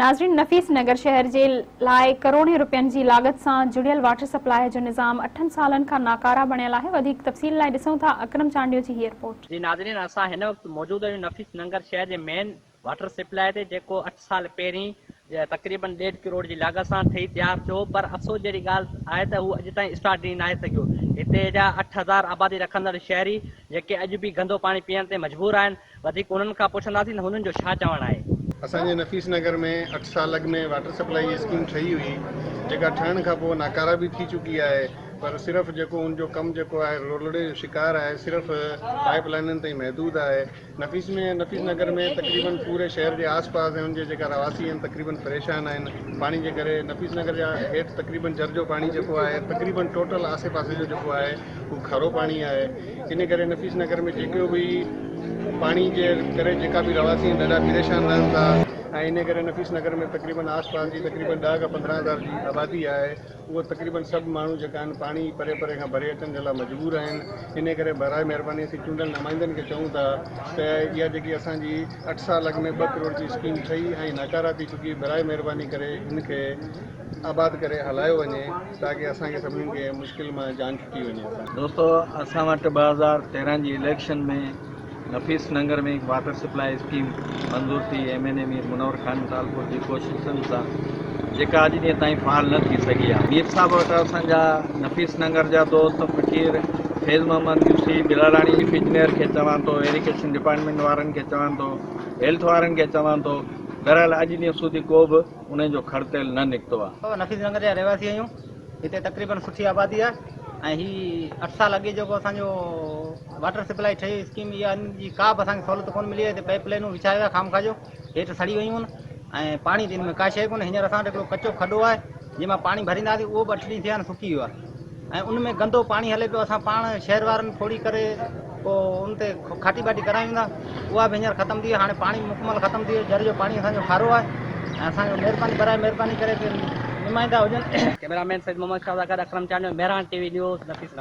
ناظرين نفيس نگر شهر جي لاء ڪروڙين روپين جي لاڳت سان جڙيل واٽر سپلاء جو نظام اٺن سالن کان ناڪاره بڻيل آهي وڌيڪ تفصيل لاء ڏسون ٿا اڪرم چانڊيو جي هيء رپورٽ. جي ناظرين اسان هن وقت موجود آهيون نفيس ننگر شهر جي مين واٽر سپلاء تي جيڪو اٺ سال پهرين تقريبن ڏيڍ ڪروڙ جي لاڳت سان ٺهي تيار ٿيو پر افسوس جهڙي ڳالهه آهي ته هو اڄ تائين اسٽارٽ ئي ناهي سگهيو هتي جا 8000 آبادي رکندڙ شهري جيڪي اڄ به گندو پاڻي پيئڻ تي مجبور آهن وڌيڪ انهن کان پڇنداسين ته هنن جو ڇا چوڻ آهي. اسان جي نفيس نگر ۾ اٺ سال اڳ ۾ واٽر سپلائي جي اسڪيم ٺهي هئي جيڪا ٺهڻ کان پوء ناڪاره به ٿي چڪي آهي پر صرف جيڪو ان جو ڪم جيڪو آهي رولڙي جو شڪار آهي صرف پائيپ لائنن تائين محدود آهي نفيس ۾ نفيس نگر ۾ تقريبن پوري شهر جي آس پاس ۽ ان جي جيڪا رهواسي آهن تقريبن پريشان آهن پاڻي جي ڪري نفيس نگر جا هيٺ تقريبن جر جو پاڻي جيڪو آهي تقريبن ٽوٽل آسي پاسي جو جيڪو آهي هو کارو پاڻي آهي ان ڪري نفيس نگر ۾ جيڪو به پاڻي جي ڪري جيڪا به رهواسي آهن ڏاڍا پريشان رهن ٿا ۽ ان ڪري نفيس نگر ۾ تقريبن آس پاس جي تقريبن 10 کان 15 هزار جي آبادي آهي اهو تقريبن سڀ ماڻهو جيڪا آهن پاڻي پري پري کان ڀري اچڻ جي لاء مجبور آهن ان ڪري براء مهرباني اسين چونڊيل نمائندن کي چئون ٿا ته اها جيڪي اسان جي اٺ سال اڳ ۾ 2 ڪروڙ جي اسڪيم ٺهي ۽ ناڪاره ٿي چڪي براء مهرباني ڪري ان کي آباد ڪري هلايو وڃي تاڪه اسان کي سڀني کي مشڪل مان جان ڇٽي وڃي. دوستو اسان وٽ 2013 جي اليڪشن ۾ نفيس ننگر ۾ هڪ واٽر سپلاء اسڪيم منظور ٿي M N A Mir Munawar Khan Talpur جي ڪوششن سان جيڪا اڄ ڏينهن تائين فعال نه ٿي سگهي آهي. مير صاحب وٽ اسان جا نفيس ننگر جا دوست فقير فيض محمد يوسي بلالاڻي چيف انجنيئر کي چوان ٿو ايريگيشن ڊپارٽمينٽ وارن کي چوان ٿو هيلٿ وارن کي چوان ٿو بهرحال اڄ ڏينهن سوڌي ڪو به انهن جو کڙ تيل نه نڪتو آ. نفيس ننگر جا رهواسي آهيون هتي تقريبن سٺي آبادي آهي ۽ هي اٺ سال اڳي جيڪو اسان جو واٽر سپلائي ٺهي اسڪيم اها ان جي ڪا به اسان کي سهولت ڪونه ملي آهي هتي پائپ لائنون وڇايا ويا خامخواه جو هيٺ سڙي ويون آهن ۽ پاڻي ته ان ۾ ڪا شيء ڪونهي هينئر اسان وٽ هڪڙو ڪچو کڏو آهي جنهن مان پاڻي ڀرينداسين اهو به اٺ ڏينهن ٿيا آهن سڪي ويو آهي ۽ ان ۾ گندو پاڻي هلي پيو اسان پاڻ شهر وارن ڦوڙي ڪري پوء ان تي کاٽي ٻاٽي ڪرايون ٿا اها به هينئر ختم ٿي وئي هاڻي پاڻي مڪمل ختم ٿي ويو جر جو پاڻي اسان جو کارو آهي ۽ اسان جو مهرباني برائي مهرباني ڪري ڪي نمائندا هجن. ڪئميرا مين سيد محمد شاهه سان گڏ Akram Chandio, Mehran T V news, Nafis Nagar.